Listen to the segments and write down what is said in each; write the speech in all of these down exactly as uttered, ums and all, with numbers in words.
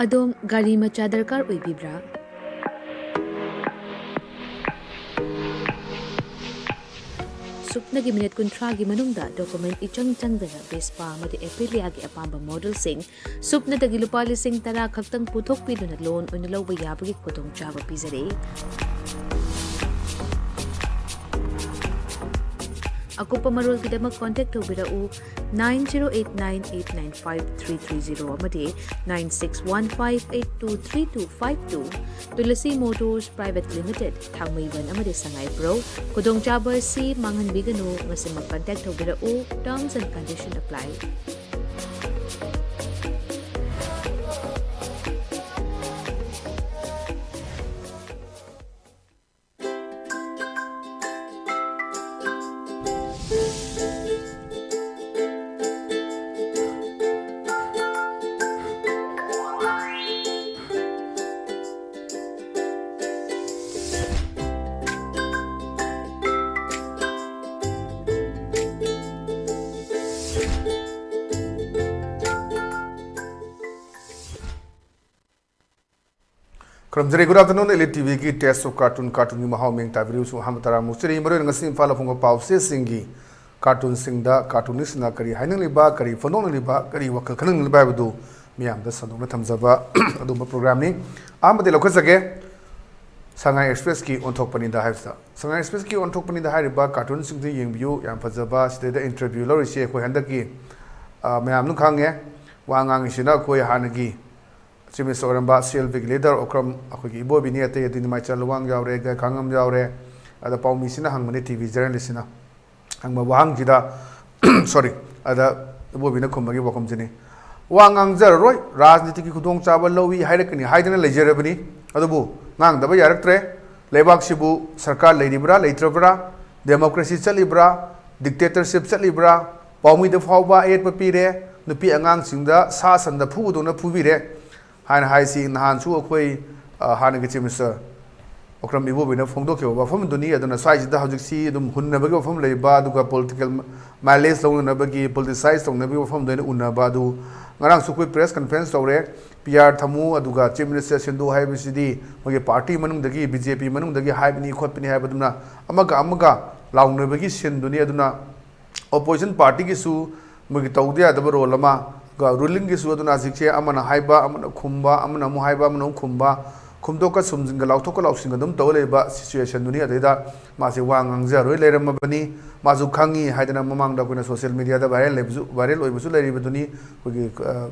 ꯑꯗꯣꯝ ꯒꯥꯔꯤ ꯃꯆꯥ ꯗꯔꯀꯥꯔ ꯑꯣꯏꯕꯤꯕ꯭ꯔꯥ? ꯁꯨꯞꯅꯒꯤ ꯃꯤꯅꯤꯠ ꯀꯨꯟꯊ꯭ꯔꯥꯒꯤ ꯃꯅꯨꯡꯗ ꯗꯣꯀꯨꯃꯦꯟ ꯏꯆꯪ ꯆꯪꯗꯅ ꯚꯦꯁꯄꯥ ꯑꯃꯗꯤ ꯑꯦꯄꯤꯂꯤꯌꯥꯒꯤ ꯑꯄꯥꯝꯕ ꯃꯣꯗꯦꯜꯁꯤꯡ ꯁꯨꯞꯅꯗꯒꯤ ꯂꯨꯄꯥ ꯂꯤꯁꯤꯡ ꯇꯔꯥ ꯈꯛꯇꯪ ꯄꯨꯊꯣꯛꯄꯤꯗꯨꯅ ꯂꯣꯟ ꯑꯣꯏꯅ ꯂꯧꯕ ꯌꯥꯕꯒꯤ ꯈꯨꯗꯣꯡꯆꯥꯕ ꯄꯤꯖꯔꯤ꯫ ꯑꯀꯨꯞꯄ ꯃꯔꯣꯜꯒꯤꯗꯃꯛ ꯀꯣꯟꯇꯦꯛ ꯇꯧꯕꯤꯔꯛꯎ, nine zero eight nine eight nine five three three zero ꯑꯃꯗꯤ nine six one five eight two three two five two꯫ Tulsi motors private limited, ꯊꯥꯡꯃꯩꯕꯟ ꯑꯃꯗꯤ ꯁꯉꯥꯏꯄ꯭ꯔꯧ꯫ ꯈꯨꯗꯣꯡꯆꯥꯕ ꯑꯁꯤ ꯃꯥꯡꯍꯟꯕꯤꯒꯅꯨ, ꯉꯁꯤꯃꯛ ꯀꯟꯇꯦꯛ ꯇꯧꯕꯤꯔꯛꯎ꯫ Terms and condition apply꯫ ꯈꯨꯔꯨꯝꯖꯔꯤ꯫ Good afternoon, Elite ꯇꯤꯚꯤꯒꯤ Taste of Cartoon, ꯀꯥꯔꯇꯨꯟꯒꯤ ꯃꯍꯥꯎ ꯃꯤꯡ ꯇꯥꯕꯤꯔꯤꯕꯁꯨ ꯑꯍꯥꯟꯕ ꯇꯔꯥꯃꯨꯛ ꯆꯤꯔꯤ꯫ ꯃꯔꯨꯑꯣꯏꯅ ꯉꯁꯤ ꯏꯝꯐꯥꯜꯗ ꯐꯣꯡꯕ ꯄꯥꯎ ꯆꯦꯁꯤꯡꯒꯤ ꯀꯥꯔꯇꯨꯟꯁꯤꯡꯗ ꯀꯥꯔꯇꯨꯅꯤꯁꯁꯤꯡꯅ ꯀꯔꯤ ꯍꯥꯏꯅꯤꯡꯂꯤꯕ, ꯀꯔꯤ ꯐꯣꯡꯗꯣꯛꯅꯤꯡꯂꯤꯕ, ꯀꯔꯤ ꯋꯥꯈꯜ ꯈꯟꯅꯤꯡꯂꯤꯕ ꯍꯥꯏꯕꯗꯨ ꯃꯤꯌꯥꯝꯗ ꯁꯟꯗꯣꯛꯅ ꯊꯝꯖꯕ ꯑꯗꯨꯒꯨꯝꯕ ꯄ꯭ꯔꯣꯒ꯭ꯔꯥꯝꯅꯤ꯫ ꯑꯍꯥꯟꯕꯗꯤ ꯂꯧꯈꯠꯆꯒꯦ, ꯁꯉꯥꯏ ꯑꯦꯛꯁꯄ꯭ꯔꯦꯁꯀꯤ ꯑꯣꯟꯊꯣꯛꯄꯅꯤꯗ ꯍꯥꯏꯕꯁꯤꯗ꯫ ꯁꯉꯥꯏ ꯑꯦꯛꯁꯄ꯭ꯔꯦꯁꯀꯤ ꯑꯣꯟꯊꯣꯛꯄꯅꯤꯗ ꯍꯥꯏꯔꯤꯕ ꯀꯥꯔꯇꯨꯟꯁꯤꯡꯗꯨ ꯌꯦꯡꯕꯤꯌꯨ꯫ ꯌꯥꯝ ꯐꯖꯕ, ꯁꯤꯗꯩꯗ ꯏꯟꯇꯔꯚ꯭ꯌꯨ ꯂꯧꯔꯤꯁꯤ ꯑꯩꯈꯣꯏ ꯍꯟꯗꯛꯀꯤ, ꯑ, ꯃꯌꯥꯝꯅ ꯈꯪꯉꯦ꯫ ꯋꯥ ꯉꯥꯡꯉꯤꯁꯤꯅ ꯑꯩꯈꯣꯏ ꯍꯥꯟꯅꯒꯤ ꯆꯤꯐ ꯃꯤꯅꯤꯁꯇꯔ ꯑꯣꯏꯔꯝꯕ ꯁꯤ ꯑꯦꯜ ꯄꯤꯒꯤ ꯂꯤꯗꯔ ꯑꯣꯀ꯭ꯔꯝ, ꯑꯩꯈꯣꯏꯒꯤ ꯏꯕꯣꯕꯤꯅꯤ ꯑꯇꯩ ꯑꯗꯨꯗꯤ ꯃꯥꯏꯆꯥ ꯂꯨꯋꯥꯡ ꯌꯥꯎꯔꯦ, ꯒꯥꯏꯈꯥꯉꯝ ꯌꯥꯎꯔꯦ꯫ ꯑꯗ ꯄꯥꯎꯃꯤꯁꯤꯅ ꯍꯪꯕꯅꯤ, ꯇꯤꯚꯤ ꯖꯔꯅꯦꯂꯤꯁꯁꯤꯅ ꯍꯪꯕ ꯋꯥꯍꯪꯁꯤꯗ, ꯁꯣꯔꯤ, ꯑꯗ ꯏꯕꯣꯕꯤꯅ ꯈꯨꯝꯕꯒꯤ ꯋꯥꯐꯝꯁꯤꯅꯤ, "ꯋꯥ ꯉꯥꯡꯖꯔꯔꯣꯏ, ꯔꯥꯖꯅꯤꯇꯤꯒꯤ ꯈꯨꯗꯣꯡꯆꯥꯕ ꯂꯧꯏ ꯍꯥꯏꯔꯛꯀꯅꯤ ꯍꯥꯏꯗꯅ ꯂꯩꯖꯔꯕꯅꯤ꯫ ꯑꯗꯨꯕꯨ ꯉꯥꯡꯗꯕ ꯌꯥꯔꯛꯇ꯭ꯔꯦ꯫ ꯂꯩꯕꯥꯛꯁꯤꯕꯨ ꯁꯔꯀꯥꯔ ꯂꯩꯔꯤꯕ꯭ꯔꯥ, ꯂꯩꯇ꯭ꯔꯕ꯭ꯔꯥ? ꯗꯦꯃꯣꯀ꯭ꯔꯦꯁꯤ ꯆꯠꯂꯤꯕ꯭ꯔꯥ? ꯗꯤꯛꯇꯦꯇꯔꯁꯤꯞ ꯆꯠꯂꯤꯕ꯭ꯔꯥ? ꯄꯥꯎꯃꯤꯗ ꯐꯥꯎꯕ ꯑꯌꯦꯠꯄ ꯄꯤꯔꯦ, ꯅꯨꯄꯤ ꯑꯉꯥꯡꯁꯤꯡꯗ ꯁꯥ ꯁꯟꯗ ꯐꯨꯕꯗꯧꯅ ꯐꯨꯕꯤꯔꯦ" ꯍꯥꯏꯅ ꯍꯥꯏꯁꯤ ꯅꯍꯥꯟꯁꯨ ꯑꯩꯈꯣꯏ, ꯑ, ꯍꯥꯟꯅꯒꯤ ꯆꯤꯐ ꯃꯤꯅꯤꯁꯇꯔ ꯑꯣꯀ꯭ꯔꯝ ꯏꯕꯣꯕꯤꯅ ꯐꯣꯡꯗꯣꯛꯈꯤꯕ ꯋꯥꯐꯝꯗꯨꯅꯤ꯫ ꯑꯗꯨꯅ ꯁ꯭ꯋꯥꯏꯁꯤꯗ ꯍꯧꯖꯤꯛꯁꯤ ꯑꯗꯨꯝ ꯍꯨꯟꯅꯕꯒꯤ ꯋꯥꯐꯝ ꯂꯩꯕ, ꯑꯗꯨꯒ ꯄꯣꯂꯤꯇꯤꯀꯦꯜ ꯃꯥꯏꯂꯦꯖ ꯂꯧꯅꯅꯕꯒꯤ, ꯄꯣꯂꯤꯇꯤꯁꯥꯏꯁ ꯇꯧꯅꯕꯒꯤ ꯋꯥꯐꯝꯗ ꯑꯩꯅ ꯎꯅꯕ ꯑꯗꯨ ꯉꯔꯥꯡꯁꯨ ꯑꯩꯈꯣꯏ press conference ꯇꯧꯔꯦ꯫ ꯄꯤ ꯑꯥꯔ ꯊꯝꯃꯨ, ꯑꯗꯨꯒ Chief Minister ꯁꯤꯟꯗꯣꯛꯎ ꯍꯥꯏꯕꯁꯤꯗꯤ ꯃꯣꯏꯒꯤ party ꯃꯅꯨꯡꯗꯒꯤ, ꯕꯤ ꯖꯦ ꯄꯤ ꯃꯅꯨꯡꯗꯒꯤ ꯍꯥꯏꯕꯅꯤ ꯈꯣꯠꯄꯅꯤ ꯍꯥꯏꯕꯗꯨꯅ ꯑꯃꯒ ꯑꯃꯒ ꯂꯥꯎꯅꯕꯒꯤ ꯁꯤꯟꯗꯨꯅꯤ꯫ ꯑꯗꯨꯅ opposition partyꯒꯤꯁꯨ ꯃꯣꯏꯒꯤ ꯇꯧꯗ ꯌꯥꯗꯕ role ꯑꯃ, ꯑꯗꯨꯒ rulingꯒꯤꯁꯨ꯫ ꯑꯗꯨꯅ ꯍꯧꯖꯤꯛꯁꯦ ꯑꯃꯅ ꯍꯥꯏꯕ, ꯑꯃꯅ ꯈꯨꯝꯕ, ꯑꯃꯅ ꯑꯃꯨꯛ ꯍꯥꯏꯕ, ꯑꯃꯅ ꯑꯃꯨꯛ ꯈꯨꯝꯕ, ꯈꯨꯝꯗꯣꯛꯀ ꯁꯨꯝꯖꯤꯟꯒ, ꯂꯥꯎꯊꯣꯛꯀ ꯂꯥꯎꯁꯤꯟꯒ ꯑꯗꯨꯝ ꯇꯧꯔ ꯂꯩꯕ situationꯗꯨꯅꯤ꯫ ꯑꯗꯩꯗ ꯃꯥꯁꯦ ꯋꯥ ꯉꯥꯡꯖꯔꯣꯏ ꯂꯩꯔꯝꯃꯕꯅꯤ꯫ ꯃꯥꯁꯨ ꯈꯪꯉꯤ ꯍꯥꯏꯗꯅ ꯃꯃꯥꯡꯗ ꯑꯩꯈꯣꯏꯅ social mediaꯗ viral ꯂꯩꯕꯁꯨ, viral ꯑꯣꯏꯕꯁꯨ ꯂꯩꯔꯤꯕꯗꯨꯅꯤ꯫ ꯑꯩꯈꯣꯏꯒꯤ, ꯑ,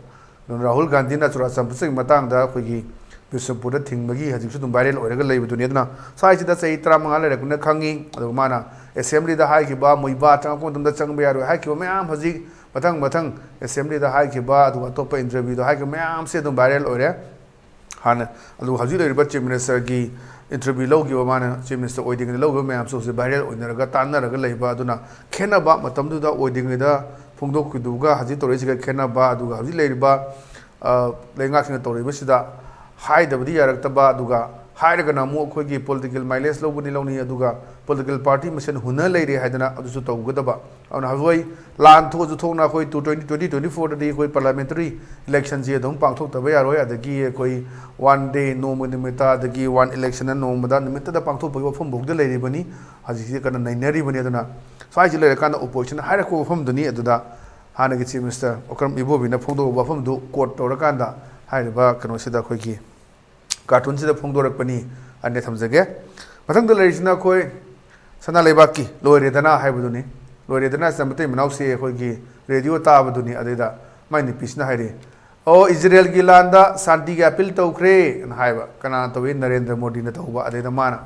ꯔꯥꯍꯨꯜ ꯒꯥꯟꯙꯤꯅ ꯆꯨꯔꯥꯆꯥꯟꯄꯨꯔꯒꯤ ꯃꯇꯥꯡꯗ ꯑꯩꯈꯣꯏꯒꯤ ꯕꯤꯁꯅꯨꯄꯨꯔꯗ ꯊꯤꯡꯕꯒꯤ ꯍꯧꯖꯤꯛꯁꯨ ꯑꯗꯨꯝ viral ꯑꯣꯏꯔꯒ ꯂꯩꯕꯗꯨꯅꯤ꯫ ꯑꯗꯨꯅ ꯁ꯭ꯋꯥꯏꯁꯤꯗ ꯆꯍꯤ ꯇꯔꯥꯃꯉꯥ ꯂꯩꯔꯛꯄꯅ ꯈꯪꯉꯤ꯫ ꯑꯗꯨꯒ ꯃꯥꯅ assemblyꯗ ꯍꯥꯏꯈꯤꯕ, ꯃꯣꯏꯕꯥ ꯆꯪꯉꯛꯄ ꯃꯇꯝꯗ ꯆꯪꯕ ꯌꯥꯔꯣꯏ ꯍꯥꯏꯈꯤꯕ ꯃꯌꯥꯝ, ꯍꯧꯖꯤꯛ ꯃꯊꯪ ꯃꯊꯪ assemblyꯗ ꯍꯥꯏꯈꯤꯕ, ꯑꯗꯨꯒ ꯑꯇꯣꯞꯄ interviewꯗ ꯍꯥꯏꯈꯤꯕ ꯃꯌꯥꯝꯁꯦ ꯑꯗꯨꯝ viral ꯑꯣꯏꯔꯦ꯫ ꯍꯥꯟꯅ, ꯑꯗꯨꯒ ꯍꯧꯖꯤꯛ ꯂꯩꯔꯤꯕ Chief Ministerꯒꯤ interview ꯂꯧꯈꯤꯕ, ꯃꯥꯅ Chief Minister ꯑꯣꯏꯗ꯭ꯔꯤꯉꯩꯗ ꯂꯧꯈꯤꯕ ꯃꯌꯥꯝꯁꯨ ꯍꯧꯖꯤꯛ viral ꯑꯣꯏꯅꯔꯒ ꯇꯥꯟꯅꯔꯒ ꯂꯩꯕ꯫ ꯑꯗꯨꯅ ꯈꯦꯠꯅꯕ, ꯃꯇꯝꯗꯨꯗ ꯑꯣꯏꯗ꯭ꯔꯤꯉꯩꯗ ꯐꯣꯡꯗꯣꯛꯈꯤꯗꯨꯒ ꯍꯧꯖꯤꯛ ꯇꯧꯔꯛꯏꯁꯤꯒ ꯈꯦꯠꯅꯕ, ꯑꯗꯨꯒ ꯍꯧꯖꯤꯛ ꯂꯩꯔꯤꯕ, ꯑ, ꯂꯩꯉꯥꯛꯁꯤꯡꯅ ꯇꯧꯔꯤꯕꯁꯤꯗ ꯍꯥꯏꯗꯕꯗꯤ ꯌꯥꯔꯛꯇꯕ, ꯑꯗꯨꯒ ꯍꯥꯏꯔꯒꯅ ꯑꯃꯨꯛ ꯑꯩꯈꯣꯏꯒꯤ political mileage ꯂꯧꯒꯅꯤ, ꯂꯧꯅꯤ, ꯑꯗꯨꯒ political party ꯃꯁꯦꯟ ꯍꯨꯟꯅ ꯂꯩꯔꯦ ꯍꯥꯏꯗꯅ ꯑꯗꯨꯁꯨ ꯇꯧꯒꯗꯕ꯫ ꯑꯗꯨꯅ ꯍꯧꯖꯤꯛ ꯂꯥꯟ ꯊꯣꯛꯑꯁꯨ ꯊꯣꯛꯅ ꯑꯩꯈꯣꯏ ꯇꯨ twenty, twenty twenty fourꯗꯗꯤ ꯑꯩꯈꯣꯏ parliamentary electionꯁꯤ ꯑꯗꯨꯝ ꯄꯥꯡꯊꯣꯛꯇꯕ ꯌꯥꯔꯣꯏ꯫ ꯑꯗꯒꯤ ꯑꯩꯈꯣꯏ one day, ꯅꯣꯡꯃ ꯅꯨꯃꯤꯠꯇ, ꯑꯗꯒꯤ one electionꯅ ꯅꯣꯡꯃꯗ, ꯅꯨꯃꯤꯠꯇꯗ ꯄꯥꯡꯊꯣꯛꯄꯒꯤ ꯋꯥꯐꯝ ꯐꯥꯎꯗ ꯂꯩꯔꯤꯕꯅꯤ꯫ ꯍꯧꯖꯤꯛꯁꯤ ꯀꯟꯅ ꯅꯩꯅꯔꯤꯕꯅꯤ꯫ ꯑꯗꯨꯅ ꯁ꯭ꯋꯥꯏꯁꯤ ꯂꯩꯔꯀꯥꯟꯗ oppositionꯅ ꯍꯥꯏꯔꯛꯄ ꯋꯥꯐꯝꯗꯨꯅꯤ꯫ ꯑꯗꯨꯗ ꯍꯥꯟꯅꯒꯤ Chief Minister ꯑꯣꯀ꯭ꯔꯝ ꯏꯕꯣꯕꯤꯅ ꯐꯣꯡꯗꯣꯛꯄ ꯋꯥꯐꯝꯗꯨ quote ꯇꯧꯔꯀꯥꯟꯗ ꯍꯥꯏꯔꯤꯕ ꯀꯩꯅꯣꯁꯤꯗ, ꯑꯩꯈꯣꯏꯒꯤ cartoonꯁꯤꯗ ꯐꯣꯡꯗꯣꯔꯛꯄꯅꯤ꯫ ꯑꯩꯅ ꯊꯝꯖꯒꯦ꯫ ꯃꯊꯪꯗ ꯂꯩꯔꯤꯁꯤꯅ ꯑꯩꯈꯣꯏ ꯁꯅꯥ ꯂꯩꯕꯥꯛꯀꯤ ꯂꯣꯏꯔꯦꯗꯅ ꯍꯥꯏꯕꯗꯨꯅꯤ꯫ ꯂꯣꯏꯔꯦꯗꯅ ꯁꯤꯗ ꯃꯇꯩ ꯃꯅꯥꯎꯁꯦ ꯑꯩꯈꯣꯏꯒꯤ radio ꯇꯥꯕꯗꯨꯅꯤ꯫ ꯑꯗꯩꯗ ꯃꯥꯏ ꯅꯨꯄꯤꯁꯤꯅ ꯍꯥꯏꯔꯤ, "ꯑꯣ, ꯏꯖꯔꯦꯜꯒꯤ ꯂꯥꯟꯗ ꯁꯥꯟꯇꯤꯒꯤ appeal ꯇꯧꯈ꯭ꯔꯦ" ꯑꯅ ꯍꯥꯏꯕ꯫ ꯀꯅꯥꯅ ꯇꯧꯏ? ꯅꯔꯦꯟꯗ꯭ꯔ ꯃꯣꯗꯤꯅ ꯇꯧꯕ꯫ ꯑꯗꯩꯗ ꯃꯥꯅ,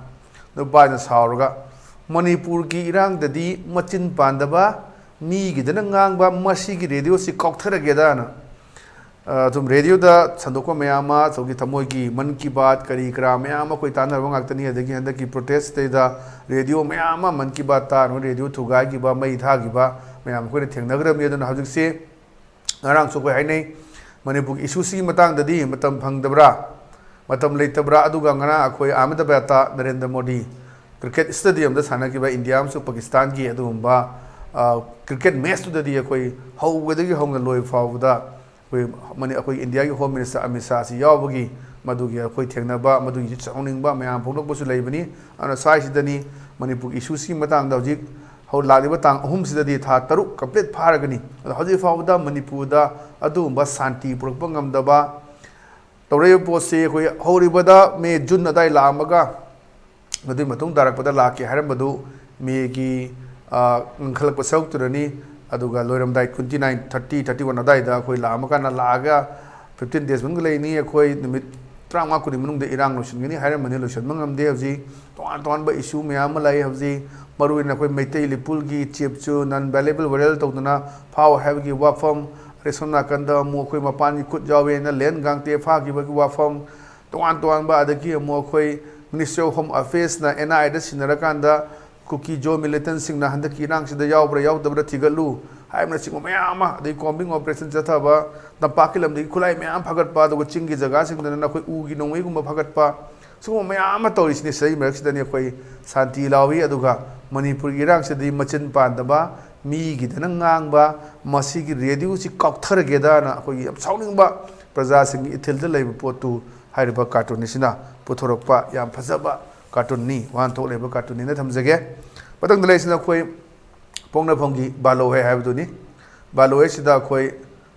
ꯅꯨꯄꯥꯁꯤꯅ ꯁꯥꯎꯔꯒ, "ꯃꯅꯤꯄꯨꯔꯒꯤ ꯏꯔꯥꯡꯗꯗꯤ ꯃꯆꯤꯟ ꯄꯥꯟꯗꯕ, ꯃꯤꯒꯤꯗꯅ ꯉꯥꯡꯕ, ꯃꯁꯤꯒꯤ radioꯁꯤ ꯀꯥꯎꯊꯔꯒꯦꯗꯅ"꯫ ꯑ, ꯑꯗꯨꯝ radioꯗ ꯁꯟꯗꯣꯛꯄ ꯃꯌꯥꯝ ꯑꯃ, ꯑꯩꯈꯣꯏꯒꯤ ꯊꯃꯣꯏꯒꯤ ꯃꯟ ꯀꯤ ꯕꯥꯠ ꯀꯔꯤ ꯀꯔꯥ ꯃꯌꯥꯝ ꯑꯃ ꯑꯩꯈꯣꯏ ꯇꯥꯟꯅꯔꯕ ꯉꯥꯛꯇꯅꯤ꯫ ꯑꯗꯒꯤ ꯍꯟꯗꯛꯀꯤ protestꯇꯩꯗ radio ꯃꯌꯥꯝ ꯑꯃ, ꯃꯟ ꯀꯤ ꯕꯥꯠ ꯇꯥꯔꯕ radio ꯊꯨꯒꯥꯏꯈꯤꯕ, ꯃꯩ ꯊꯥꯈꯤꯕ ꯃꯌꯥꯝ ꯑꯩꯈꯣꯏꯅ ꯊꯦꯡꯅꯈ꯭ꯔꯕꯅꯤ꯫ ꯑꯗꯨꯅ ꯍꯧꯖꯤꯛꯁꯦ, ꯉꯔꯥꯡꯁꯨ ꯑꯩꯈꯣꯏ ꯍꯥꯏꯅꯩ, ꯃꯅꯤꯄꯨꯔꯒꯤ issueꯁꯤꯒꯤ ꯃꯇꯥꯡꯗꯗꯤ ꯃꯇꯝ ꯐꯪꯗꯕ꯭ꯔꯥ, ꯃꯇꯝ ꯂꯩꯇꯕ꯭ꯔꯥ? ꯑꯗꯨꯒ ꯉꯔꯥꯡ ꯑꯩꯈꯣꯏ ꯑꯍꯃꯗꯕꯥꯗꯇ ꯅꯔꯦꯟꯗ꯭ꯔ ꯃꯣꯗꯤ cricket stadiumꯗ ꯁꯥꯟꯅꯈꯤꯕ ꯏꯟꯗꯤꯌꯥ ꯑꯃꯁꯨꯡ ꯄꯥꯀꯤꯁꯇꯥꯟꯒꯤ ꯑꯗꯨꯒꯨꯝꯕ, ꯑ, cricket matchꯇꯨꯗꯗꯤ ꯑꯩꯈꯣꯏ ꯍꯧꯕꯗꯒꯤ ꯍꯧꯅ ꯂꯣꯏꯕ ꯐꯥꯎꯕꯗ ꯑꯩꯈꯣꯏ ꯃꯅꯤ-, ꯑꯩꯈꯣꯏ ꯏꯟꯗꯤꯌꯥꯒꯤ ꯍꯣꯝ ꯃꯤꯅꯤꯁꯇꯔ ꯑꯃꯤꯠ ꯁꯥꯍꯁꯤ ꯌꯥꯎꯕꯒꯤ ꯃꯗꯨꯒꯤ ꯑꯩꯈꯣꯏ ꯊꯦꯡꯅꯕ, ꯃꯗꯨꯒꯤ ꯁꯥꯎꯅꯤꯡꯕ ꯃꯌꯥꯝ ꯐꯣꯡꯗꯣꯛꯄꯁꯨ ꯂꯩꯕꯅꯤ꯫ ꯑꯗꯨꯅ ꯁ꯭ꯋꯥꯏꯁꯤꯗꯅꯤ ꯃꯅꯤꯄꯨꯔꯒꯤ ꯏꯁꯨꯁꯤꯒꯤ ꯃꯇꯥꯡꯗ ꯍꯧꯖꯤꯛ ꯍꯧ-, ꯂꯥꯛꯂꯤꯕ ꯇꯥꯡ ꯑꯍꯨꯝꯁꯤꯗꯗꯤ ꯊꯥ ꯇꯔꯨꯛ ꯀꯝꯄ꯭ꯂꯤꯠ ꯐꯥꯔꯒꯅꯤ꯫ ꯑꯗꯣ ꯍꯧꯖꯤꯛ ꯐꯥꯎꯕꯗ ꯃꯅꯤꯄꯨꯔꯗ ꯑꯗꯨꯒꯨꯝꯕ ꯁꯥꯟꯇꯤ ꯄꯨꯔꯛꯄ ꯉꯝꯗꯕ ꯇꯧꯔꯛꯏꯕ ꯄꯣꯠꯁꯤ ꯑꯩꯈꯣꯏ ꯍꯧꯔꯤꯕꯗ ꯃꯦ, ꯖꯨꯟ ꯑꯗꯥꯏ ꯂꯥꯛꯑꯝꯃꯒ, ꯃꯗꯨꯒꯤ ꯃꯇꯨꯡ ꯇꯥꯔꯛꯄꯗ ꯂꯥꯛꯀꯦ ꯍꯥꯏꯔꯝꯕꯗꯨ ꯃꯦꯒꯤ, ꯑ, ꯉꯟꯈꯠꯂꯛꯄ ꯁꯔꯨꯛꯇꯨꯗꯅꯤ꯫ ꯑꯗꯨꯒ ꯂꯣꯏꯔꯝꯗꯥꯏ twenty nine, thirty, thirty one ꯑꯗꯥꯏꯗ ꯑꯩꯈꯣꯏ ꯂꯥꯛꯑꯝꯃꯀꯥꯟꯗ ꯂꯥꯛꯑꯒ fifteen days ꯃꯅꯨꯡꯗ ꯂꯩꯅꯤ, ꯑꯩꯈꯣꯏ ꯅꯨꯃꯤꯠ ꯇꯔꯥꯃꯉꯥ ꯀꯨꯟꯅꯤ ꯃꯅꯨꯡꯗ ꯏꯔꯥꯡ ꯂꯣꯏꯁꯤꯟꯒꯅꯤ ꯍꯥꯏꯔꯝꯕꯅꯤ, ꯂꯣꯏꯁꯤꯟꯕ ꯉꯝꯗꯦ꯫ ꯍꯧꯖꯤꯛ ꯇꯣꯉꯥꯟ ꯇꯣꯉꯥꯟꯕ ꯏꯁꯨ ꯃꯌꯥꯝ ꯑꯃ ꯂꯩ꯫ ꯍꯧꯖꯤꯛ ꯃꯔꯨꯑꯣꯏꯅ ꯑꯩꯈꯣꯏ ꯃꯩꯇꯩ ꯂꯤꯄꯨꯜꯒꯤ ꯆꯤꯞꯁꯨ non bailable viral ꯇꯧꯗꯅ ꯐꯥꯎ ꯍꯥꯏꯕꯒꯤ ꯋꯥꯐꯝ, ꯑꯗꯩ ꯁꯣꯝ ꯅꯥꯀꯟꯗ ꯑꯃꯨꯛ ꯑꯩꯈꯣꯏ ꯃꯄꯥꯟꯒꯤ ꯈꯨꯠ ꯌꯥꯎꯋꯦꯅ ꯂꯦꯟ ꯒꯥꯡꯇꯦ ꯐꯥꯈꯤꯕꯒꯤ ꯋꯥꯐꯝ, ꯇꯣꯉꯥꯟ ꯇꯣꯉꯥꯟꯕ, ꯑꯗꯒꯤ ꯑꯃꯨꯛ ꯑꯩꯈꯣꯏ Ministry of Home Affairsꯅ N I Aꯗ ꯁꯤꯟꯅꯔꯀꯥꯟꯗ ꯀꯨꯀꯤ ꯖꯣ ꯃꯤꯂꯤꯇꯦꯟꯁꯤꯡꯅ ꯍꯟꯗꯛꯀꯤ ꯏꯔꯥꯡꯁꯤꯗ ꯌꯥꯎꯕ꯭ꯔꯥ ꯌꯥꯎꯗꯕ꯭ꯔꯥ ꯊꯤꯒꯠꯂꯨ ꯍꯥꯏꯕꯅꯆꯤꯡꯕ ꯃꯌꯥꯝ ꯑꯃ, ꯑꯗꯩ combing operation ꯆꯠꯊꯕ, ꯇꯝꯄꯥꯛꯀꯤ ꯂꯝꯗꯒꯤ ꯈꯨꯠꯂꯥꯏ ꯃꯌꯥꯝ ꯐꯥꯒꯠꯄ, ꯑꯗꯨꯒ ꯆꯤꯡꯒꯤ ꯖꯒꯥꯁꯤꯡꯗꯅ ꯑꯩꯈꯣꯏ ꯎꯒꯤ ꯅꯣꯡꯃꯩꯒꯨꯝꯕ ꯐꯥꯒꯠꯄ, ꯁꯤꯒꯨꯝꯕ ꯃꯌꯥꯝ ꯑꯃ ꯇꯧꯔꯤꯁꯤꯅꯤ꯫ ꯁꯤꯗꯩ ꯃꯔꯛꯁꯤꯗꯅꯤ ꯑꯩꯈꯣꯏ ꯁꯥꯟꯇꯤ ꯂꯥꯎꯏ, ꯑꯗꯨꯒ ꯃꯅꯤꯄꯨꯔꯒꯤ ꯏꯔꯥꯡꯁꯤꯗꯤ ꯃꯆꯤꯟ ꯄꯥꯟꯗꯕ, ꯃꯤꯒꯤꯗꯅ ꯉꯥꯡꯕ, ꯃꯁꯤꯒꯤ ꯔꯦꯗꯤꯑꯣꯁꯤ ꯀꯥꯎꯊꯔꯒꯦꯗꯅ ꯑꯩꯈꯣꯏꯒꯤ ꯌꯥꯝ ꯁꯥꯎꯅꯤꯡꯕ ꯄ꯭ꯔꯖꯥꯁꯤꯡꯒꯤ ꯏꯊꯤꯜꯗ ꯂꯩꯕ ꯄꯣꯠꯇꯨ ꯍꯥꯏꯔꯤꯕ ꯀꯥꯔꯇꯨꯟ ꯑꯁꯤꯅ ꯄꯨꯊꯣꯔꯛꯄ ꯌꯥꯝ ꯐꯖꯕ ꯀꯥꯔꯇꯨꯟꯅꯤ, ꯋꯥꯍꯟꯊꯣꯛ ꯂꯩꯕ ꯀꯥꯔꯇꯨꯟꯅꯤꯅ ꯊꯝꯖꯒꯦ꯫ ꯃꯊꯪꯗ ꯂꯩꯔꯤꯁꯤꯅ ꯑꯩꯈꯣꯏ ꯄꯣꯛꯅꯐꯝꯒꯤ ꯕꯥꯂꯣꯍꯦ ꯍꯥꯏꯕꯗꯨꯅꯤ꯫ ꯕꯥꯂꯣꯍꯦꯁꯤꯗ ꯑꯩꯈꯣꯏ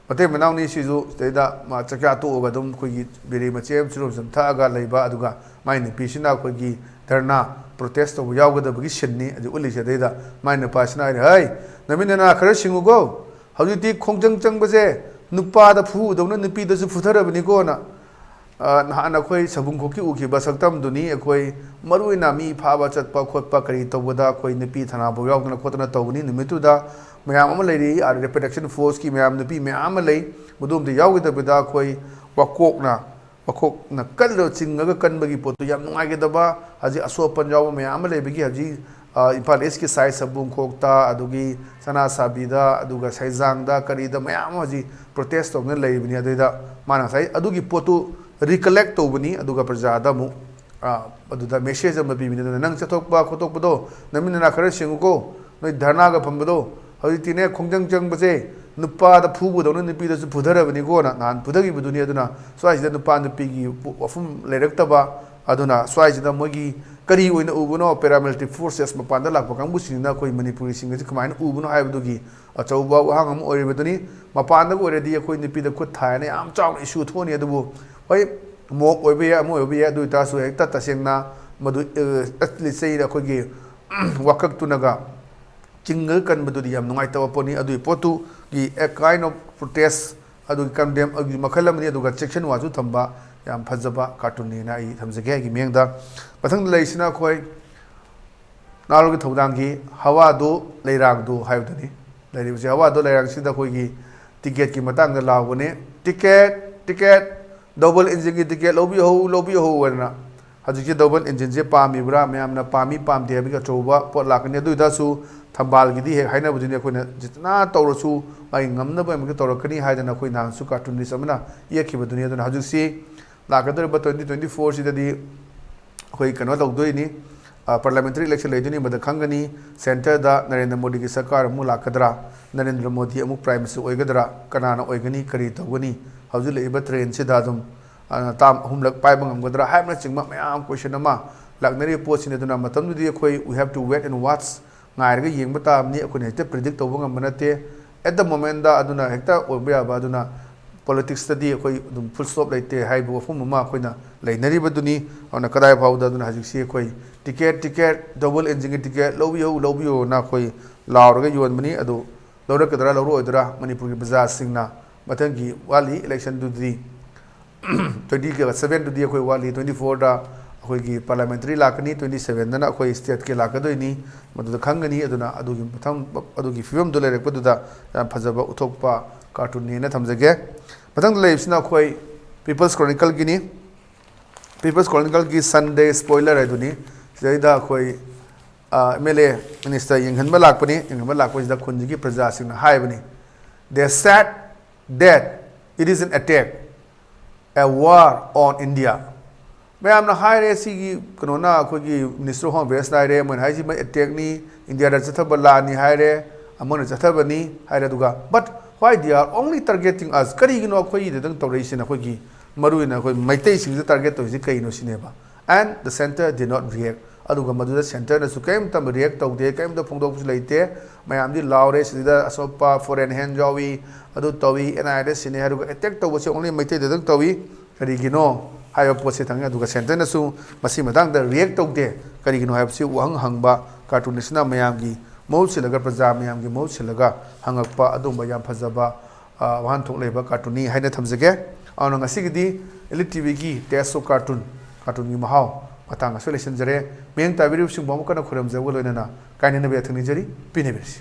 ꯃꯇꯩ ꯃꯅꯥꯎꯅꯤ ꯁꯤꯁꯨ ꯁꯤꯗꯩꯗ ꯃꯥ ꯆꯥꯛꯆꯥ ꯇꯣꯛꯑꯒ ꯑꯗꯨꯝ ꯑꯩꯈꯣꯏꯒꯤ ꯕꯤꯔꯤ ꯃꯆꯦꯠ ꯑꯃ ꯆꯨꯔꯨꯞ ꯆꯨꯝ ꯊꯛꯑꯒ ꯂꯩꯕ, ꯑꯗꯨꯒ ꯃꯥꯏ ꯅꯨꯄꯤꯁꯤꯅ ꯑꯩꯈꯣꯏꯒꯤ ꯙꯔꯅꯥ, protest ꯇꯧꯕ ꯌꯥꯎꯒꯗꯕꯒꯤ ꯁꯤꯟꯅꯤ ꯍꯧꯖꯤꯛ ꯎꯠꯂꯤꯁꯦ꯫ ꯑꯗꯩꯗ ꯃꯥꯏ ꯅꯨꯄꯥꯁꯤꯅ ꯍꯥꯏꯔꯦ, "ꯍꯩ, ꯅꯃꯤꯠ ꯅꯅꯥ ꯈꯔ ꯁꯤꯡꯉꯨꯀꯣ, ꯍꯧꯖꯤꯛꯇꯤ ꯈꯣꯡꯖꯪ ꯆꯪꯕꯁꯦ ꯅꯨꯄꯥꯗ ꯐꯨꯕꯗꯧꯅ ꯅꯨꯄꯤꯗꯁꯨ ꯐꯨꯊꯔꯕꯅꯤꯀꯣꯅ"꯫ ꯑ, ꯅꯍꯥꯟ ꯑꯩꯈꯣꯏ ꯁꯕꯨꯡꯈꯣꯛꯀꯤ ꯎꯈꯤꯕ ꯁꯛꯇꯝꯗꯨꯅꯤ꯫ ꯑꯩꯈꯣꯏ ꯃꯔꯨꯑꯣꯏꯅ ꯃꯤ ꯐꯥꯕ ꯆꯠꯄ ꯈꯣꯠꯄ ꯀꯔꯤ ꯇꯧꯕꯗ ꯑꯩꯈꯣꯏ ꯅꯨꯄꯤ ꯊꯅꯥꯐꯥꯎ ꯌꯥꯎꯗꯅ ꯈꯣꯠꯇꯅ ꯇꯧꯕꯅꯤ꯫ ꯅꯨꯃꯤꯠꯇꯨꯗ ꯃꯌꯥꯝ ꯑꯃ ꯂꯩꯔꯤ, ꯑꯥꯔ ꯄ꯭ꯔꯣꯇꯦꯛꯁꯟ ꯐꯣꯔꯁꯀꯤ ꯃꯌꯥꯝ, ꯅꯨꯄꯤ ꯃꯌꯥꯝ ꯑꯃ ꯂꯩ, ꯃꯗꯨ ꯑꯝꯇ ꯌꯥꯎꯈꯤꯗꯕꯗ ꯑꯩꯈꯣꯏ ꯋꯥꯀꯣꯛꯅ, ꯋꯥꯀꯣꯛꯅ ꯀꯜꯂ ꯆꯤꯡꯉꯒ ꯀꯟꯕꯒꯤ ꯄꯣꯠꯇꯨ ꯌꯥꯝ ꯅꯨꯡꯉꯥꯏꯒꯗꯕ, ꯍꯧꯖꯤꯛ ꯑꯁꯣꯛ ꯑꯄꯟ ꯌꯥꯎꯕ ꯃꯌꯥꯝ ꯑꯃ ꯂꯩꯕꯒꯤ ꯍꯧꯖꯤꯛ, ꯑ, ꯏꯝꯐꯥꯜ ꯏꯁꯀꯤ ꯁꯥꯏꯠ ꯁꯕꯨꯡꯈꯣꯛꯇ, ꯑꯗꯨꯒꯤ ꯁꯅꯥꯁꯥꯕꯤꯗ, ꯑꯗꯨꯒ ꯁꯩꯖꯥꯡꯗ, ꯀꯔꯤꯗ ꯃꯌꯥꯝ ꯑꯃ ꯍꯧꯖꯤꯛ protest ꯇꯧꯗꯨꯅ ꯂꯩꯔꯤꯕꯅꯤ꯫ ꯑꯗꯨꯗ ꯃꯥꯅ ꯉꯁꯥꯏ ꯑꯗꯨꯒꯤ ꯄꯣꯠꯇꯨ recollect ꯇꯧꯕꯅꯤ, ꯑꯗꯨꯒ ꯄ꯭ꯔꯖꯥꯗ ꯑꯃꯨꯛ, ꯑ, ꯑꯗꯨꯗ message ꯑꯃ ꯄꯤꯕꯅꯤ꯫ ꯑꯗꯨꯅ ꯅꯪ ꯆꯠꯊꯣꯛꯄ ꯈꯣꯠꯇꯣꯛꯄꯗꯣ, ꯅꯃꯤꯠ ꯅꯅꯥ ꯈꯔ ꯁꯤꯡꯉꯨꯀꯣ, ꯅꯣꯏ ꯙꯔꯅꯥꯒ ꯐꯝꯕꯗꯣ, ꯍꯧꯖꯤꯛꯇꯤꯅꯦ ꯈꯣꯡꯖꯪ ꯆꯪꯕꯁꯦ ꯅꯨꯄꯥꯗ ꯐꯨꯕꯗꯧꯅ ꯅꯨꯄꯤꯗꯁꯨ ꯐꯨꯊꯔꯕꯅꯤꯀꯣꯅ ꯅꯍꯥꯟ ꯐꯨꯊꯈꯤꯕꯗꯨꯅꯤ꯫ ꯑꯗꯨꯅ ꯁ꯭ꯋꯥꯏꯁꯤꯗ ꯅꯨꯄꯥ ꯅꯨꯄꯤꯒꯤ ꯋꯥꯐꯝ ꯂꯩꯔꯛꯇꯕ, ꯑꯗꯨꯅ ꯁ꯭ꯋꯥꯏꯁꯤꯗ ꯃꯣꯏꯒꯤ ꯀꯔꯤ ꯑꯣꯏꯅ ꯎꯕꯅꯣ, paramilitary forces ꯃꯄꯥꯟꯗ ꯂꯥꯛꯄ ꯀꯥꯡꯕꯨꯁꯤꯡꯁꯤꯅ ꯑꯩꯈꯣꯏ ꯃꯅꯤꯄꯨꯔꯤꯁꯤꯡ ꯑꯁꯤ ꯀꯃꯥꯏꯅ ꯎꯕꯅꯣ ꯍꯥꯏꯕꯗꯨꯒꯤ ꯑꯆꯧꯕ ꯋꯥꯍꯪ ꯑꯃ ꯑꯣꯏꯔꯤꯕꯗꯨꯅꯤ꯫ ꯃꯄꯥꯟꯗꯒ ꯑꯣꯏꯔꯗꯤ ꯑꯩꯈꯣꯏ ꯅꯨꯄꯤꯗ ꯈꯨꯠ ꯊꯥꯏꯅ ꯌꯥꯝ ꯆꯥꯎꯅ issue ꯊꯣꯛꯑꯅꯤ꯫ ꯑꯗꯨꯕꯨ ꯍꯣꯏ, mob ꯑꯣꯏꯕ ꯌꯥꯏ, ꯑꯃ ꯑꯣꯏꯕ ꯌꯥꯏ, ꯑꯗꯨ ꯑꯣꯏꯇꯥꯔꯁꯨ ꯍꯦꯛꯇ ꯇꯁꯦꯡꯅ ꯃꯗꯨ, ꯑ, at least ꯑꯩꯈꯣꯏꯒꯤ ꯋꯥꯀꯛꯇꯨꯅꯒ ꯆꯤꯡꯉꯒ ꯀꯟꯕꯗꯨꯗꯤ ꯌꯥꯝ ꯅꯨꯡꯉꯥꯏꯇꯕ ꯄꯣꯠꯅꯤ꯫ ꯑꯗꯨꯒꯤ ꯄꯣꯠꯇꯨꯒꯤ a kind of protest, ꯑꯗꯨꯒꯤ condemn, ꯑꯗꯨꯒꯤ ꯃꯈꯜ ꯑꯃꯅꯤ꯫ ꯑꯗꯨꯒ ꯆꯦꯛꯁꯤꯟ ꯋꯥꯁꯨ ꯊꯝꯕ ꯌꯥꯝ ꯐꯖꯕ cartoonꯅꯦꯅ ꯑꯩ ꯊꯝꯖꯒꯦ ꯑꯩꯒꯤ ꯃꯤꯠꯌꯦꯡꯗ꯫ ꯃꯊꯪꯗ ꯂꯩꯔꯤꯁꯤꯅ ꯑꯩꯈꯣꯏ ꯅꯍꯥꯔꯣꯜꯒꯤ ꯊꯧꯗꯥꯡꯒꯤ ꯍꯋꯥꯗꯨ ꯂꯩꯔꯥꯡꯗꯨ ꯍꯥꯏꯕꯗꯨꯅꯤ꯫ ꯂꯩꯔꯤꯕꯁꯤ ꯍꯋꯥꯗꯨ ꯂꯩꯔꯥꯡꯁꯤꯗ ꯑꯩꯈꯣꯏꯒꯤ ticketꯀꯤ ꯃꯇꯥꯡꯗ ꯂꯥꯎꯕꯅꯤ꯫ Ticket, ticket, double engineꯒꯤ ticket ꯂꯧꯕꯤꯍꯧ, ꯂꯧꯕꯤꯍꯧ ꯍꯥꯏꯗꯅ꯫ ꯍꯧꯖꯤꯛꯁꯤ double engineꯁꯦ ꯄꯥꯝꯃꯤꯕ꯭ꯔꯥ, ꯃꯌꯥꯝꯅ ꯄꯥꯝꯃꯤ ꯄꯥꯝꯗꯦ ꯍꯥꯏꯕꯒꯤ ꯑꯆꯧꯕ ꯄꯣꯠ ꯂꯥꯛꯀꯅꯤ꯫ ꯑꯗꯨ ꯑꯣꯏꯇꯥꯔꯁꯨ ꯊꯝꯕꯥꯜꯒꯤꯗꯤ ꯍꯦꯛ ꯍꯥꯏꯅꯕꯗꯨꯅꯤ꯫ ꯑꯩꯈꯣꯏꯅ ꯖꯤꯇꯅ ꯇꯧꯔꯁꯨ ꯃꯥꯒꯤ ꯉꯝꯅꯕ ꯑꯃꯒ ꯇꯧꯔꯛꯀꯅꯤ ꯍꯥꯏꯗꯅ ꯑꯩꯈꯣꯏ ꯅꯍꯥꯟꯁꯨ cartoonist ꯑꯃꯅ ꯌꯦꯛꯈꯤꯕꯗꯨꯅꯤ꯫ ꯑꯗꯨꯅ ꯍꯧꯖꯤꯛꯁꯤ ꯂꯥꯛꯀꯗꯧꯔꯤꯕ twenty twenty fourꯁꯤꯗꯗꯤ ꯑꯩꯈꯣꯏ ꯀꯩꯅꯣ ꯇꯧꯗꯣꯏꯅꯤ, ꯑ, parliamentary election ꯂꯩꯗꯣꯏꯅꯤ꯫ ꯃꯗ ꯈꯪꯒꯅꯤ, centreꯗ ꯅꯔꯦꯟꯗ꯭ꯔ ꯃꯣꯗꯤꯒꯤ ꯁꯔꯀꯥꯔ ꯑꯃꯨꯛ ꯂꯥꯛꯀꯗ꯭ꯔꯥ, ꯅꯔꯦꯟꯗ꯭ꯔ ꯃꯣꯗꯤ ꯑꯃꯨꯛ prime minister ꯑꯣꯏꯒꯗ꯭ꯔꯥ, ꯀꯅꯥꯅ ꯑꯣꯏꯒꯅꯤ, ꯀꯔꯤ ꯇꯧꯒꯅꯤ? ꯍꯧꯖꯤꯛ ꯂꯩꯔꯤꯕ trendꯁꯤꯗ ꯑꯗꯨꯝ, ꯑ, term ꯑꯍꯨꯝꯂꯛ ꯄꯥꯏꯕ ꯉꯝꯒꯗ꯭ꯔꯥ ꯍꯥꯏꯕꯅꯆꯤꯡꯕ ꯃꯌꯥꯝ question ꯑꯃ ꯂꯥꯛꯅꯔꯤꯕ ꯄꯣꯠꯁꯤꯅꯤ꯫ ꯑꯗꯨꯅ ꯃꯇꯝꯗꯨꯗꯤ ꯑꯩꯈꯣꯏ we have to wait and watch, ꯉꯥꯏꯔꯒ ꯌꯦꯡꯕ ꯇꯥꯕꯅꯤ꯫ ꯑꯩꯈꯣꯏꯅ ꯍꯦꯛꯇ predict ꯇꯧꯕ ꯉꯝꯕ ꯅꯠꯇꯦ꯫ At the momentꯗ ꯑꯗꯨꯅ ꯍꯦꯛꯇ ꯑꯣꯏꯕ ꯌꯥꯕ, ꯑꯗꯨꯅ politicsꯇꯗꯤ ꯑꯩꯈꯣꯏ ꯑꯗꯨꯝ full stop ꯂꯩꯇꯦ ꯍꯥꯏꯕ ꯋꯥꯐꯝ ꯑꯃ ꯑꯩꯈꯣꯏꯅ ꯂꯩꯅꯔꯤꯕꯗꯨꯅꯤ꯫ ꯑꯗꯨꯅ ꯀꯗꯥꯏ ꯐꯥꯎꯕꯗ, ꯑꯗꯨꯅ ꯍꯧꯖꯤꯛꯁꯤ ꯑꯩꯈꯣꯏ ticket, ticket, double engineꯒꯤ ticket ꯂꯧꯕꯤꯌꯨ, ꯂꯧꯕꯤꯌꯨꯅ ꯑꯩꯈꯣꯏ ꯂꯥꯎꯔꯒ ꯌꯣꯟꯕꯅꯤ꯫ ꯑꯗꯨ ꯂꯧꯔꯛꯀꯗ꯭ꯔꯥ ꯂꯧꯔꯛꯑꯣꯏꯗ꯭ꯔꯥ ꯃꯅꯤꯄꯨꯔꯒꯤ ꯄ꯭ꯔꯖꯥꯁꯤꯡꯅ? ꯃꯊꯪꯒꯤ ꯋꯥꯠꯂꯤ electionꯗꯨꯗꯤ twenty sevenꯗꯨꯗꯤ ꯑꯩꯈꯣꯏ ꯋꯥꯠꯂꯤ, twenty fourꯗ ꯑꯩꯈꯣꯏꯒꯤ parliamentary ꯂꯥꯛꯀꯅꯤ, twenty sevenꯗꯅ ꯑꯩꯈꯣꯏ stateꯀꯤ ꯂꯥꯛꯀꯗꯣꯏꯅꯤ꯫ ꯃꯗꯨꯗ ꯈꯪꯒꯅꯤ꯫ ꯑꯗꯨꯅ ꯑꯗꯨꯒꯤ ꯃꯊꯪ, ꯑꯗꯨꯒꯤ ꯐꯤꯕꯝꯗꯨ ꯂꯩꯔꯛꯄꯗꯨꯗ ꯌꯥꯝ ꯐꯖꯕ ꯎꯠꯊꯣꯛꯄ cartoonꯅꯦꯅ ꯊꯝꯖꯒꯦ꯫ ꯃꯊꯪꯗ ꯂꯩꯔꯤꯕꯁꯤꯅ ꯑꯩꯈꯣꯏ People's Chronicleꯒꯤꯅꯤ꯫ People's Chronicleꯒꯤ Sunday spoiler ꯍꯥꯏꯗꯨꯅꯤ꯫ ꯁꯤꯗꯩꯗ ꯑꯩꯈꯣꯏ, ꯑ, MLA minister ꯌꯦꯡꯍꯟꯕ ꯂꯥꯛꯄꯅꯤ꯫ ꯌꯦꯡꯍꯟꯕ ꯂꯥꯛꯄꯁꯤꯗ ꯈꯨꯟꯁꯤꯒꯤ ꯄ꯭ꯔꯖꯥꯁꯤꯡꯅ ꯍꯥꯏꯕꯅꯤ, "They said that it is an attack, a war on India." ꯃꯌꯥꯝꯅ ꯍꯥꯏꯔꯦ, ꯁꯤꯒꯤ ꯀꯩꯅꯣꯅ, ꯑꯩꯈꯣꯏꯒꯤ Minister of Home Affairsꯅ ꯍꯥꯏꯔꯦ, ꯃꯣꯏꯅ ꯍꯥꯏꯁꯤ ꯃꯣꯏ attackꯅꯤ, ꯏꯟꯗꯤꯌꯥꯗ ꯆꯠꯊꯕ ꯂꯥꯟꯅꯤ ꯍꯥꯏꯔꯦ, ꯑꯃꯅ ꯆꯠꯊꯕꯅꯤ ꯍꯥꯏꯔꯦ꯫ ꯑꯗꯨꯒ but Why they are only targeting us? ꯀꯔꯤꯒꯤꯅꯣ ꯑꯩꯈꯣꯏꯒꯤꯗꯗꯪ ꯇꯧꯔꯛꯏꯁꯤꯅ? ꯑꯩꯈꯣꯏꯒꯤ ꯃꯔꯨꯑꯣꯏꯅ ꯑꯩꯈꯣꯏ ꯃꯩꯇꯩꯁꯤꯡꯁꯤꯗ target ꯇꯧꯔꯤꯁꯤ ꯀꯩꯅꯣ ꯁꯤꯅꯦꯕ꯫ And the center did not react. ꯑꯗꯨꯒ ꯃꯗꯨꯗ centerꯅꯁꯨ ꯀꯔꯤꯝꯇ react ꯇꯧꯗꯦ, ꯀꯔꯤꯝꯇ ꯐꯣꯡꯗꯣꯛꯄꯁꯨ ꯂꯩꯇꯦ꯫ ꯃꯌꯥꯝꯗꯤ ꯂꯥꯎꯔꯦ, ꯁꯤꯗ ꯑꯁꯣꯛꯄ foreign hand ꯌꯥꯎꯏ, ꯑꯗꯨ ꯇꯧꯏ, NIAꯗ ꯁꯤꯅꯤ ꯍꯥꯏꯔꯒ attack ꯇꯧꯕꯁꯦ only ꯃꯩꯇꯩꯗꯗꯪ ꯇꯧꯏ꯫ ꯀꯔꯤꯒꯤꯅꯣ ꯍꯥꯏꯕ ꯄꯣꯠꯁꯦ ꯊꯝꯉꯤ꯫ ꯑꯗꯨꯒ centerꯅꯁꯨ ꯃꯁꯤ ꯃꯇꯥꯡꯗ react ꯇꯧꯗꯦ꯫ ꯀꯔꯤꯒꯤꯅꯣ ꯍꯥꯏꯕꯁꯤ ꯋꯥꯍꯪ ꯍꯪꯕ, cartoon ꯑꯁꯤꯅ ꯃꯌꯥꯝꯒꯤ ꯃꯍꯨꯠ ꯁꯤꯜꯂꯒ, ꯄ꯭ꯔꯖꯥ ꯃꯌꯥꯝꯒꯤ ꯃꯍꯨꯠ ꯁꯤꯜꯂꯒ ꯍꯪꯉꯛꯄ ꯑꯗꯨꯒꯨꯝꯕ ꯌꯥꯝ ꯐꯖꯕ, ꯑ, ꯋꯥꯍꯟꯊꯣꯛ ꯂꯩꯕ cartoonꯅꯤ ꯍꯥꯏꯅ ꯊꯝꯖꯒꯦ꯫ ꯑꯗꯨꯅ ꯉꯁꯤꯒꯤꯗꯤ Elite TVꯒꯤ Taste of Cartoon, cartoonꯒꯤ ꯃꯍꯥꯎ ꯃꯇꯥꯡ ꯑꯁꯤꯗ ꯂꯣꯏꯁꯤꯟꯖꯔꯦ꯫ ꯃꯤꯠꯌꯦꯡ ꯇꯥꯕꯤꯔꯤꯕꯁꯤꯡꯕꯨ ꯑꯃꯨꯛ ꯍꯟꯅ ꯈꯨꯔꯨꯝꯖꯕꯒ ꯂꯣꯏꯅꯅ ꯀꯥꯏꯅꯅꯕ ꯌꯥꯊꯪ ꯅꯤꯖꯔꯤ꯫ ꯄꯦꯟꯅꯕꯤꯔꯁꯤ꯫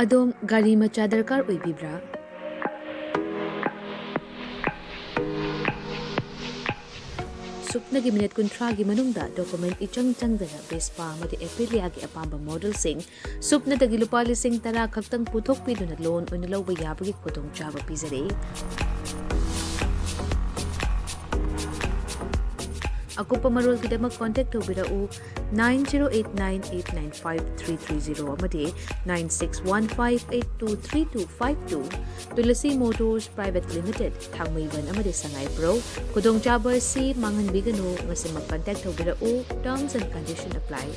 ꯑꯗꯣꯝ ꯒꯥꯔꯤ ꯃꯆꯥ ꯗꯔꯀꯥꯔ ꯑꯣꯏꯕꯤꯕ꯭ꯔꯥ? ꯁꯨꯞꯅꯒꯤ ꯃꯤꯅꯤꯠ ꯀꯨꯟꯊ꯭ꯔꯥꯒꯤ ꯃꯅꯨꯡꯗ document ꯏꯆꯪ ꯆꯪꯗꯅ Vespa ꯑꯃꯗꯤ Aprilliaꯒꯤ ꯑꯄꯥꯝꯕ modelꯁꯤꯡ ꯁꯨꯞꯅꯗꯒꯤ ꯂꯨꯄꯥ ꯂꯤꯁꯤꯡ ꯇꯔꯥ ꯈꯛꯇꯪ ꯄꯨꯊꯣꯛꯄꯤꯗꯨꯅ loan ꯑꯣꯏꯅ ꯂꯧꯕ ꯌꯥꯕꯒꯤ ꯈꯨꯗꯣꯡꯆꯥꯕ ꯄꯤꯖꯔꯤ꯫ ꯑꯀꯨꯞꯄ ꯃꯔꯣꯜꯒꯤꯗꯃꯛ contact ꯇꯧꯕꯤꯔꯛꯎ nine zero eight nine eight nine five three three zero ꯑꯃꯗꯤ nine six one five eight two three two five two꯫ Tulasi Motors Private Limited, ꯊꯥꯡꯃꯩꯕꯟ ꯑꯃꯗꯤ ꯁꯉꯥꯏꯄ꯭ꯔꯧ꯫ ꯈꯨꯗꯣꯡꯆꯥꯕ ꯑꯁꯤ ꯃꯥꯡꯍꯟꯕꯤꯒꯅꯨ, ꯉꯁꯤꯃꯛ contact ꯇꯧꯕꯤꯔꯛꯎ, terms and condition apply꯫